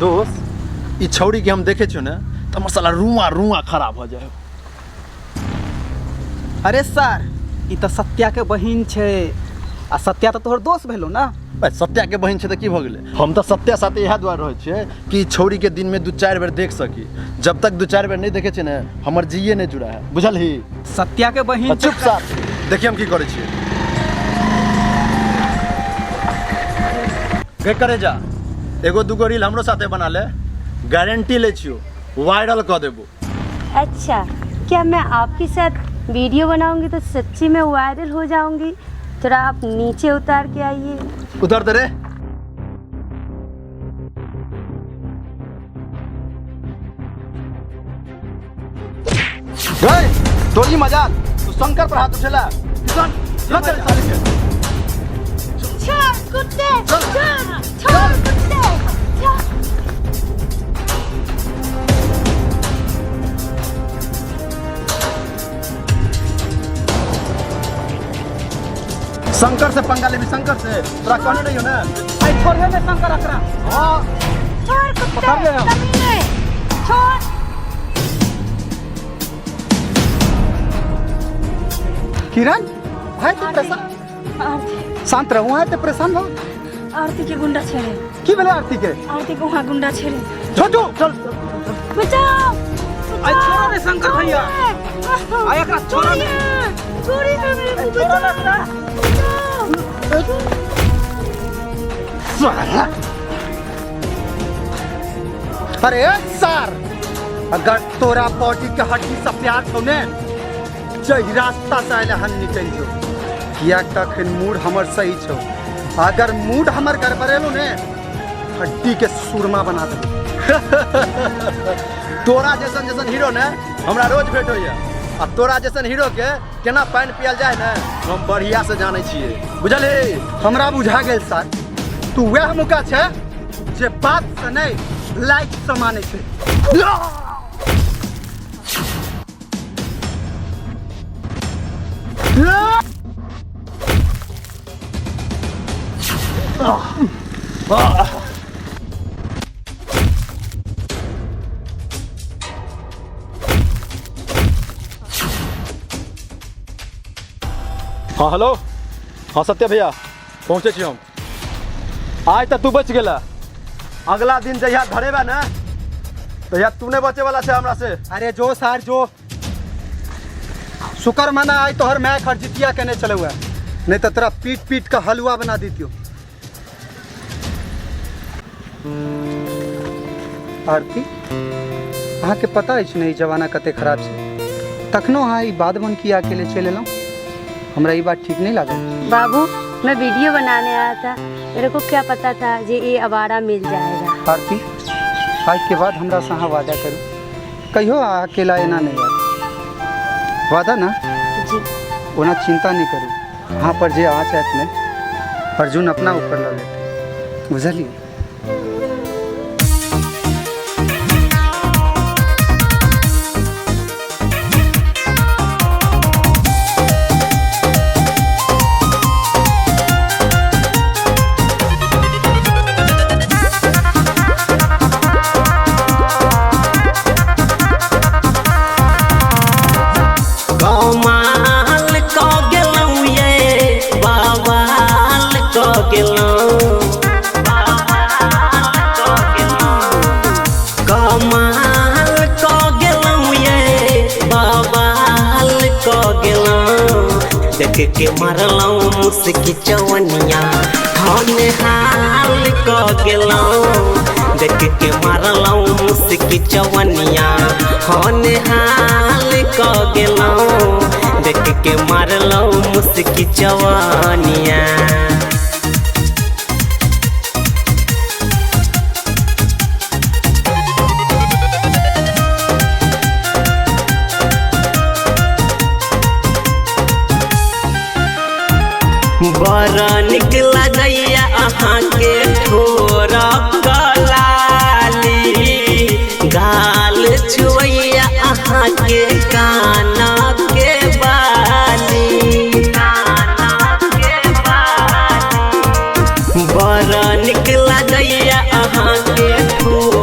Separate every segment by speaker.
Speaker 1: दोस्त, ई छौड़ी के हम देखे छियो ने त हमर साला रुआ रुआ खराब हो जाए।
Speaker 2: अरे सर, ई त सत्या के बहिन छै आ सत्या त तोहर दोस्त भेलो ना।
Speaker 1: बे, सत्या के बहिन छै त की भ गेलै? हम त सत्या साथे इएह दुआरे रहै छियै कि ई छौड़ी के दिन में 2-4 बेर देख सकी। जब तक 2-4 बेर नहीं देखे छियै ने, हमर जीए नहीं जुड़ा है, बुझलही?
Speaker 2: सत्या के बहिन।
Speaker 1: चुप साफ, देखिए हम की करै छियै। के करे जा, एगो दूगो रील हमरो साथे बना ले, गारंटी ले छियो वायरल क देबो।
Speaker 3: अच्छा, क्या मैं आपके साथ वीडियो बनाऊंगी तो सच्ची में वायरल हो जाऊंगी? थोड़ा आप नीचे उतार के आइए।
Speaker 1: उतार दे रे। गए तोरी मजाल, तू शंकर पर हाथ उठेला। किशन, चल चल साले के।
Speaker 3: छोड़ कुत्ते, छोड़, छोड़ कुत्ते, छोड़।
Speaker 1: शंकर से पंगा लेबी, शंकर से तोरा कहने नहीं हो ना।
Speaker 2: आई छोड़े ने शंकर अकरा।
Speaker 1: हाँ।
Speaker 3: छोड़ कुत्ते,
Speaker 2: पकड़ ले।
Speaker 3: कमीने, छोड़।
Speaker 2: किरण भाई, तू परेशान?
Speaker 3: आरती।
Speaker 2: शांत रहू, है ते परेशान हो।
Speaker 3: आरती के गुंडा छेड़े।
Speaker 2: की भेलै आरती के?
Speaker 3: आरती के वहाँ गुंडा छेड़े।
Speaker 2: छोटू चल।
Speaker 3: बचाओ।
Speaker 2: आई छोड़ो रे शंकर भैया। आई एकरा छोड़ो ने।
Speaker 3: छोड़िए मेरे को, बचाओ।
Speaker 2: साला। अरे सर, अगर तोरा बॉडी के हड्डी से प्यार छौ ने, जहि रास्ता से आयल हन निकल जो, किया तखन मूड हमर सही छौ। अगर मूड हमर गड़बड़ेलो ने, हड्डी के सुरमा बना देबो।
Speaker 1: तोरा जैसन जैसन हीरो ने हमरा रोज भेंट होइया, आ तोरा जैसन हीरो के केना पानि पियल जाय ने, हम बढ़िया से जानै छियै, बुझलही?
Speaker 2: हमरा बुझा गेल सर, तू वएह मुका छै जे बात से नहीं लाइक से मानै छै।
Speaker 1: हाँ हेलो, हाँ सत्य भैया पहुँचे छी हम। आज तक तू बच गेला, अगला दिन जहिया धरेबा ने तहिया तू नहीं बचे वाला छै हमरा से।
Speaker 2: अरे जो सार जो, शुक्र मना आई तोहर मैं खर्जितिया केने चले हुआ, नहीं तो तोरा पीट पीट के हलवा बना देतियो। आरती, अहाँ के पता अछि ने ई जमाना कते खराब छै, तखनो अहाँ ई बात बन किया अकेले चलि एलहुँ? हमरा ई बात ठीक नहीं लागल।
Speaker 3: बाबू, मैं वीडियो बनाने आया था, मेरे को क्या पता था जे ये आवारा मिल जाएगा।
Speaker 2: आरती, आज के बाद हमरा से अहाँ वादा करू, कहियो अहाँ अकेला एना नहीं आयब। वादा ना?
Speaker 3: जी।
Speaker 2: ओना चिंता नहीं करू, अहाँ पर जे आँच आयत ने, अर्जुन अपना ऊपर लऽ लेतै, बुझलियै?
Speaker 4: कमाल क गेलहुँ ये, बवाल क गेलहुँ, कमाल क गेलहुँ ये, बवाल क गेलहुँ। देख के मारलहुँ मुस्की चवनिया, हम हाल क गेलहुँ। देख के मारलहुँ मुस्की चवनिया, हम हाल क गेलहुँ। देख के मारलहुँ मुस्की चवनिया। बड़ निक लगैया अहाँके ठोर कलाली, गाल छुअैया अहाँके कान के बाली। बड़ निक लगैया अहाँके ठोर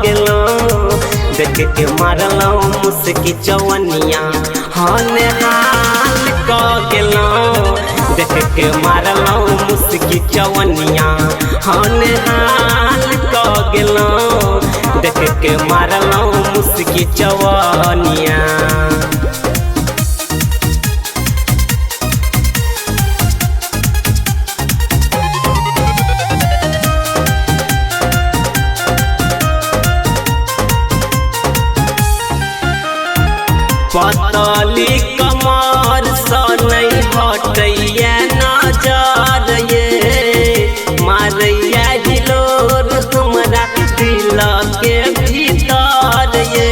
Speaker 4: गेलहुँ। देख के मारलहुँ मुस्की चवनिया हाँ निहाल कऽ गेलहुँ। देख के मारलहुँ मुस्की चवनिया हाँ निहाल कऽ गेलहुँ। देख के मारलहुँ मुस्की चवनिया। पतली कमर सँ नहि हटैया नजर ये, मारैया हिलोर हमरा दिल के भीतर ये।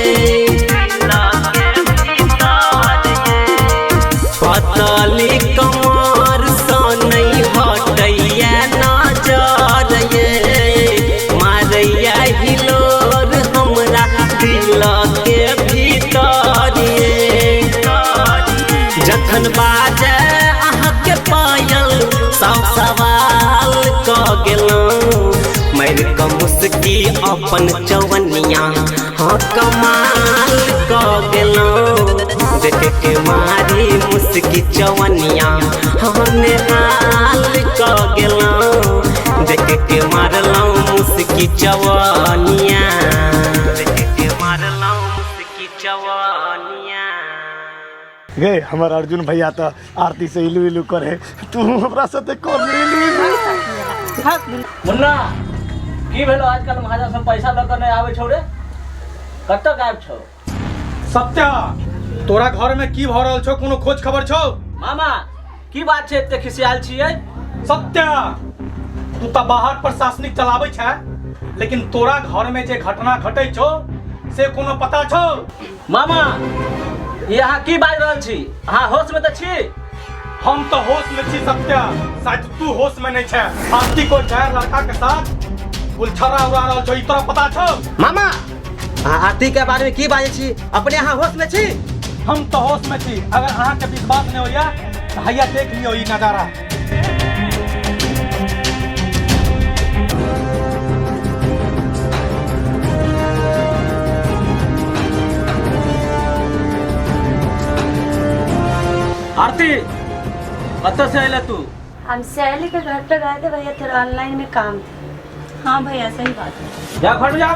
Speaker 4: पतली कमर सँ नहि हटैया नजर ये, मारैया हिलोर हमरा दिल के भीतर ये। जखन बाजे अहाँके पायल सौ सवाल कऽ गेलहुँ। मारि कऽ मुस्की अपन चवनिया हाँ कमाल कऽ गेलहुँ। देख के मारी मुस्की चवनिया हाँ निहाल कऽ गेलहुँ। देख के मारलहुँ मुस्की चवनिया। देख के मारलहुँ मुस्की चवनिया।
Speaker 1: गे हमर अर्जुन भैया तो आरती से इलू इलू करे, तू हमरा साथे कर इलू इलू।
Speaker 5: मुन्ना की भेलो आजकल महाजन से पैसा लऽ कऽ नहि आबै छौ रे, कतऽ गायब छौ?
Speaker 6: सत्या तोरा घर में की भऽ रहल छौ, कोनो खोज खबर छौ?
Speaker 5: मामा की बात छै एते खिसियाल छियै?
Speaker 6: सत्या तू तऽ बाहर प्रशासनिक चलाबै छै, लेकिन तोरा घर में जे घटना घटै छौ से कोनो पता छौ?
Speaker 5: मामा ई अहाँ की बाजि रहल छी, अहाँ होश में तऽ छी?
Speaker 6: हम तो होश में छी सत्या, शायद तू होश में नहीं छै। आरती कोई गैर लड़का के साथ गुलछर्रा उड़ा रहल छौ, ई तोरा पता छौ?
Speaker 7: मामा अहाँ आरती के बारे में की बाजै छी, अपने अहाँ होश में छी?
Speaker 6: हम तो होश में छी, अगर अहाँ के विश्वास नहीं होइया तो हैया देख लियो ई नजारा।
Speaker 5: आरती कतऽ से अयला तू?
Speaker 3: हम सहेली के घर पे गए थे भैया, थोड़ा ऑनलाइन में काम था।
Speaker 8: हाँ भैया सही बात है।
Speaker 5: जा घर में जा।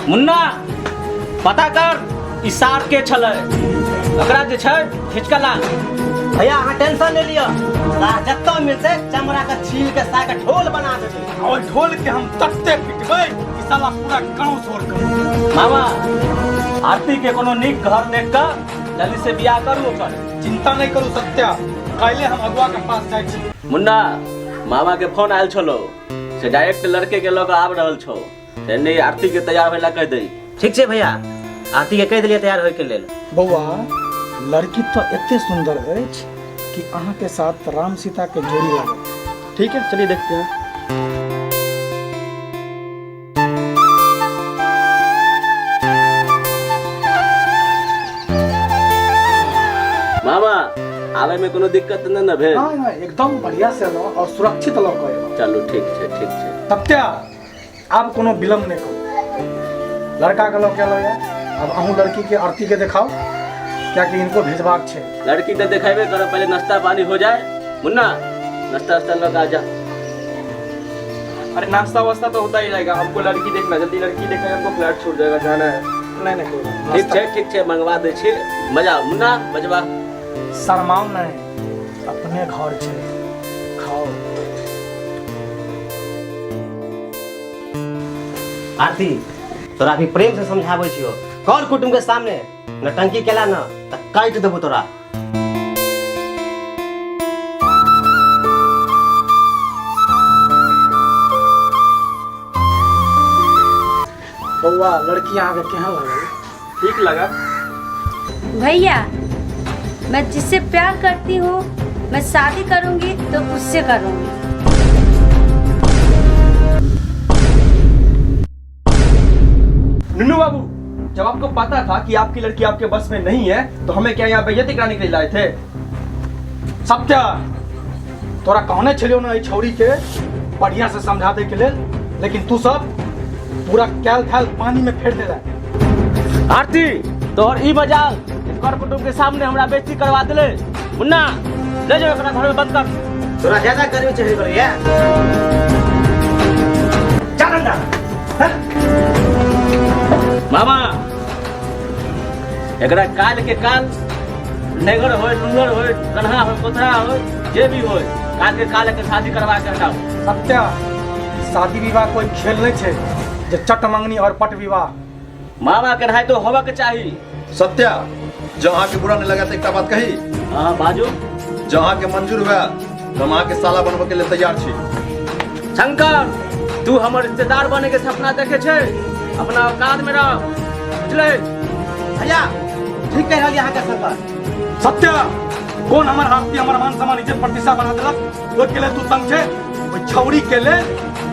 Speaker 5: मुन्ना पता कर ई सार के छलै, एकरा जे छै खिचका ला।
Speaker 7: भैया अहाँ टेंशन नहीं लिअ, सार जतऽ मिलतै चमड़ा के छील के सार के ढोल बना देबै।
Speaker 6: और ढोल के हम तत्ते पिटबै कि साला पूरा गांव शोर कर।
Speaker 5: मामा आरती के कोनो नीक घर देख कऽ जल्दी से बियाह करू ओकर।
Speaker 6: चिंता नहीं करू सत्या, काल्हि हम अगुआ के पास जाइ छी।
Speaker 5: मुन्ना मामा के फोन आयल छलो से डायरेक्ट लड़के के लऽ कऽ आबि रहल छौ, से नहि आरती के तैयार होय ला कहि दही।
Speaker 7: ठीक छै भैया, आरती के कहि देलियै तैयार होय के लेल।
Speaker 6: बौआ लड़की तो एते सुंदर अछि कि अहाँ के साथ राम सीता के जोड़ी लागत।
Speaker 1: ठीक है चलिए देखते हैं।
Speaker 5: मामा आवे में कोनो दिक्कत नहीं न भेल?
Speaker 6: नहीं नहीं एकदम बढ़िया से लो और सुरक्षित लो कहे।
Speaker 5: चलू ठीक छै ठीक छै।
Speaker 6: सत्या आब कोनो विलम्ब नहीं करू, लड़का के लऽ के लो या अब अहूँ लड़की के आरती के देखाओ, क्या कि इनको भेजबाक छै।
Speaker 5: लड़की तो देखेबे करो, पहले नाश्ता पानी हो जाए। मुन्ना नाश्ता वास्ता लऽ के आ जा।
Speaker 9: अरे नाश्ता वास्ता तो होता ही रहेगा, हमको लड़की देखना, जल्दी लड़की देखना है, हमको फ्लैट छूट जाएगा, जाना है।
Speaker 6: नहीं नहीं कोई बात।
Speaker 5: ठीक छै ठीक छै मंगवा दै छी। मजा मुन्ना बजबा।
Speaker 6: शर्माओ नहीं, अपने घर छै, खाओ।
Speaker 7: आरती तोरा भी प्रेम से समझाबै छियो, कर कुटुम के सामने नटंकी केला न त काटि देबो तोरा।
Speaker 6: बौआ लड़की अहाँ के केहन लागल?
Speaker 9: ठीक लगा।
Speaker 3: भैया मैं जिससे प्यार करती हूँ मैं शादी करूँगी तो उससे करूँगी।
Speaker 9: नुनू बाबू जब आपको पता था कि आपकी लड़की आपके बस में नहीं है तो हमें क्या यहाँ बेइज्जती कराने के लिए लाए थे?
Speaker 6: सत्या तोरा कहने छलियौ ने एहि छौड़ी के बढ़िया से समझा दे के लेल, लेकिन तू सब पूरा कैल थैल पानी में फेर देला।
Speaker 5: आरती तोहर ई मजाल कर कुटुंब के सामने हमरा बेइज्जती करवा देले। मुन्ना ले जाओ एकरा घर में बंद कर।
Speaker 7: तोरा ज्यादा गर्मी चढ़ी गेल या चल अंदर।
Speaker 5: मामा एकरा काल के काल नेगर होय डूंगर होय कन्हा होय कोथरा होय जे भी होय काल के काल के शादी करवा के हटाओ।
Speaker 6: सत्या शादी विवाह कोई खेल नहीं छे जे चट मंगनी और पट विवाह।
Speaker 5: मामा के रहाय तो होवा के चाही।
Speaker 1: सत्या जब अहाँ के बुरा नहीं लगा तो एकटा बात कही।
Speaker 5: हाँ बाजू।
Speaker 1: जब अहाँ के मंजूर हुआ तो हम अहाँ के साला बनबे के लिए तैयार छी।
Speaker 5: शंकर तू हमर रिश्तेदार बने के सपना देखे छे, अपना औकात में रह बुझले।
Speaker 7: भैया ठीक कह रहल अहाँ के शंकर।
Speaker 6: सत्या कौन हमर आरती हमर मान सम्मान इज्जत प्रतिष्ठा बना देलक ओइ के लिए तू तंग छे, ओइ छौरी के ले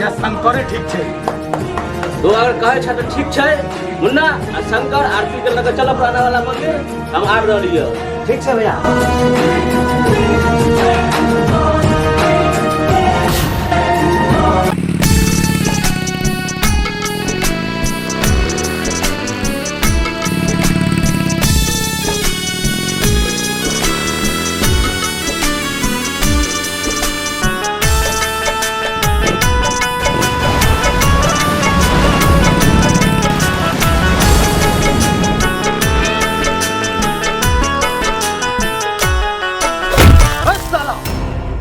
Speaker 6: या शंकरे ठीक छे।
Speaker 5: तू अगर कहे छे तो ठीक छे मुन्ना आ शंकर आरती के लगे चल पुराना वाला मंदिर हम आबि रहलियै।
Speaker 7: ठीक छै भैया।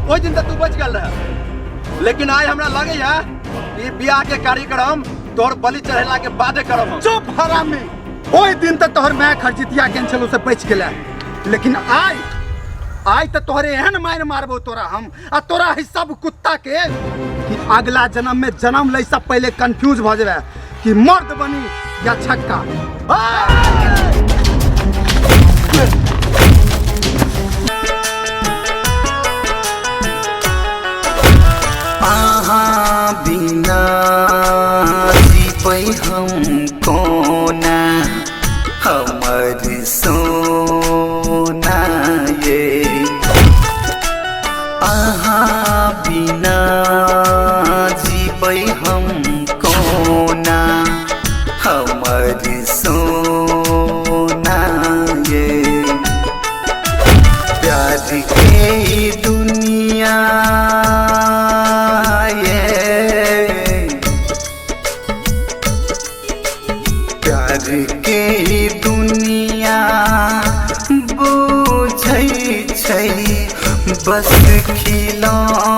Speaker 1: ओहि दिन तक तू बच गेल रहे, लेकिन आइ हमरा लगैया कि बियाह के कार्यक्रम तोहर बलि चढ़ेला के बादे करब हम।
Speaker 2: चुप हरामी, ओहि दिन तक तोहर my खरजितिया केन छलो से बच गेला, लेकिन आइ आइ त तोहरे एहन मारि मारबो तोरा हम आ तोरा ही सब कुत्ता के कि अगला जन्म में जन्म लै से पहले कंफ्यूज भ जेबे कि मर्द बनी या छक्का।
Speaker 4: अहाँ बिना जीबै हम कोना हमर सोना ये, अहाँ बिना जीबै हम कोना हमर सोना ये, प्यार के दुनिया ये, प्यार के दुनिया बुझै छै बस खिलौना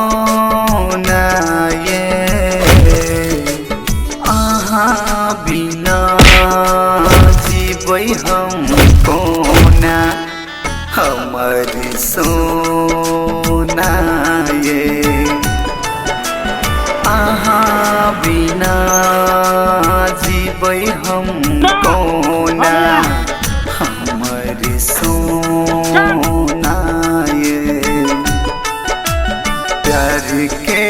Speaker 4: ये, अहाँ बिना जीबै हम कोना हमर सोना ये, अहाँ बिना जीबै हम कोना हमर सोना ये, प्यार के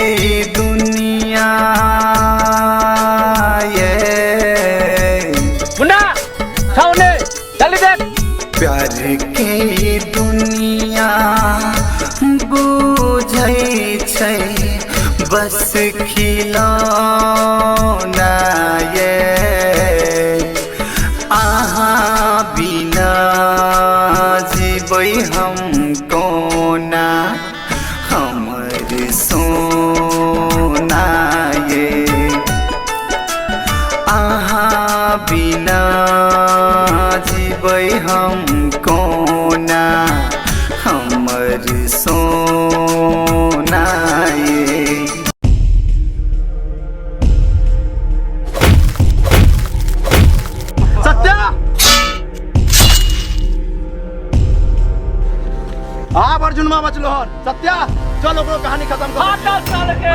Speaker 4: दुनिया ये।
Speaker 5: मुन्ना सामने जल्दी देख।
Speaker 4: प्यार के दुनिया बुझै छै बस खिलौना ये, अहाँ बिना जीबै हम कोना हमर सोना ये, अहाँ बिना जीबै हम कोना हमर सोना ये।
Speaker 1: सत्या आब अर्जुन मा बचलो हन। सत्या चल ओकरो कहानी खत्म कर।
Speaker 5: के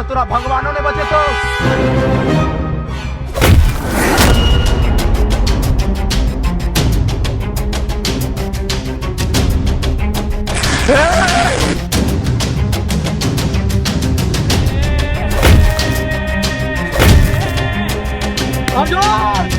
Speaker 1: तोरा भगवानो ने बचेतो। अर्जुन!